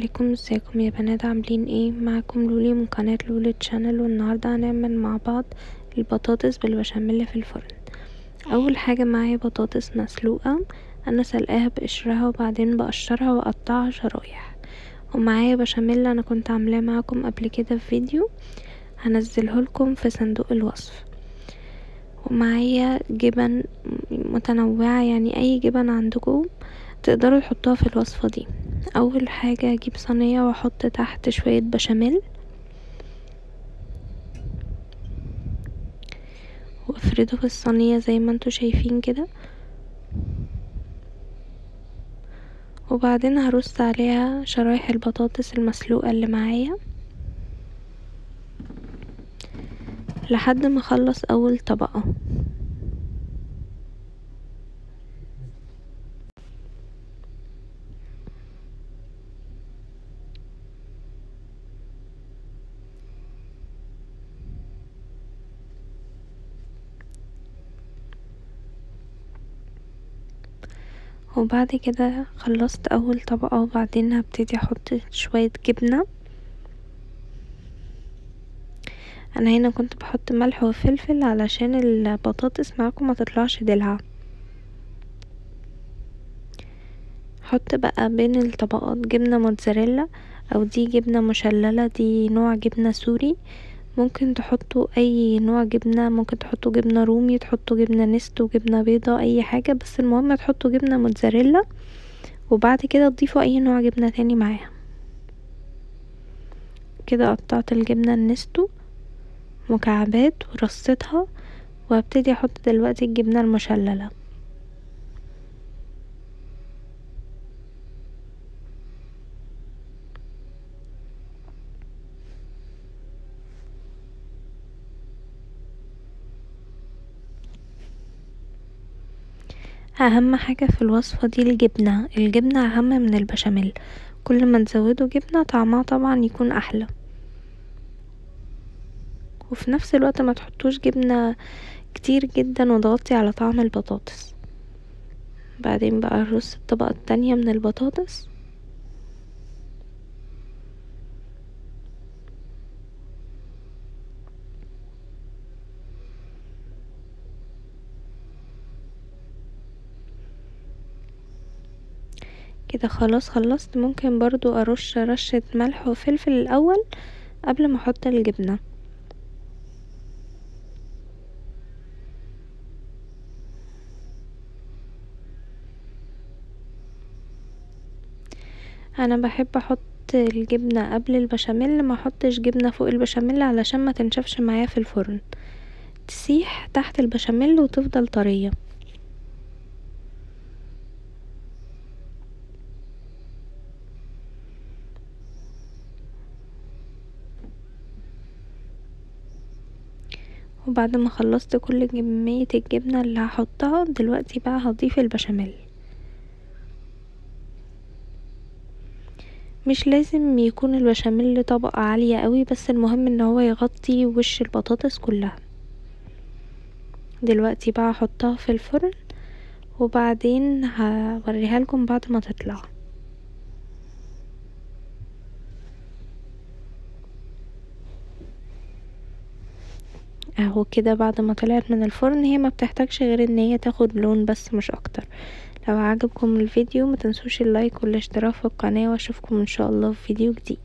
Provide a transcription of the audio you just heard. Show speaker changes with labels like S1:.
S1: عليكم، ازيكم يا بنات؟ عاملين ايه؟ معاكم لولي من قناة لولي channel، والنهاردة هنعمل مع بعض البطاطس بالبشاميل في الفرن. اول حاجة معايا بطاطس مسلوقة، انا سلقاها بقشرها وبعدين بقشرها واقطعها شرايح، ومعايا بشاميل انا كنت عاملاه معاكم قبل كده في فيديو هنزله لكم في صندوق الوصف، ومعايا جبن متنوعة، يعني اي جبن عندكم تقدروا تحطوها في الوصفة دي. اول حاجة اجيب صينية واحط تحت شوية بشاميل وافرده في الصينية زي ما انتوا شايفين كده، وبعدين هرص عليها شرايح البطاطس المسلوقة اللي معايا لحد ما اخلص اول طبقة. وبعد كده خلصت اول طبقة، وبعدين هبتدي احط شوية جبنة. انا هنا كنت بحط ملح وفلفل علشان البطاطس معاكم ما تطلعش دلعة. حط بقى بين الطبقات جبنة موتزاريلا، او دي جبنة مشللة، دي نوع جبنة سوري، ممكن تحطوا اي نوع جبنة، ممكن تحطوا جبنة رومي، تحطوا جبنة نستو، جبنة بيضة، اي حاجة، بس المهم تحطوا جبنة موتزاريلا، وبعد كده تضيفوا اي نوع جبنة تاني معاها. كده قطعت الجبنة النستو مكعبات ورصيتها، وهبتدي احط دلوقتي الجبنة المشللة. اهم حاجة في الوصفة دي الجبنة، الجبنة اهم من البشاميل، كل ما تزودوا جبنة طعمها طبعا يكون احلى، وفي نفس الوقت ما تحطوش جبنة كتير جدا وتغطي على طعم البطاطس. بعدين بقى نرص الطبقة التانية من البطاطس. كده خلاص خلصت. ممكن برضو ارش رشة ملح وفلفل الاول قبل ما احط الجبنة. انا بحب احط الجبنة قبل البشاميل، ما احطش جبنة فوق البشاميل علشان ما تنشفش معايا في الفرن، تسيح تحت البشاميل وتفضل طرية. وبعد ما خلصت كل كمية الجبنة اللي هحطها دلوقتي بقى هضيف البشاميل. مش لازم يكون البشاميل طبقة عالية قوي، بس المهم ان هو يغطي وش البطاطس كلها. دلوقتي بقى هحطها في الفرن وبعدين هوريها لكم بعد ما تطلع. اهو كده بعد ما طلعت من الفرن، هي ما بتحتاجش غير ان هي تاخد لون بس مش اكتر. لو عجبكم الفيديو ما تنسوش اللايك والاشتراك في القناة، واشوفكم ان شاء الله في فيديو جديد.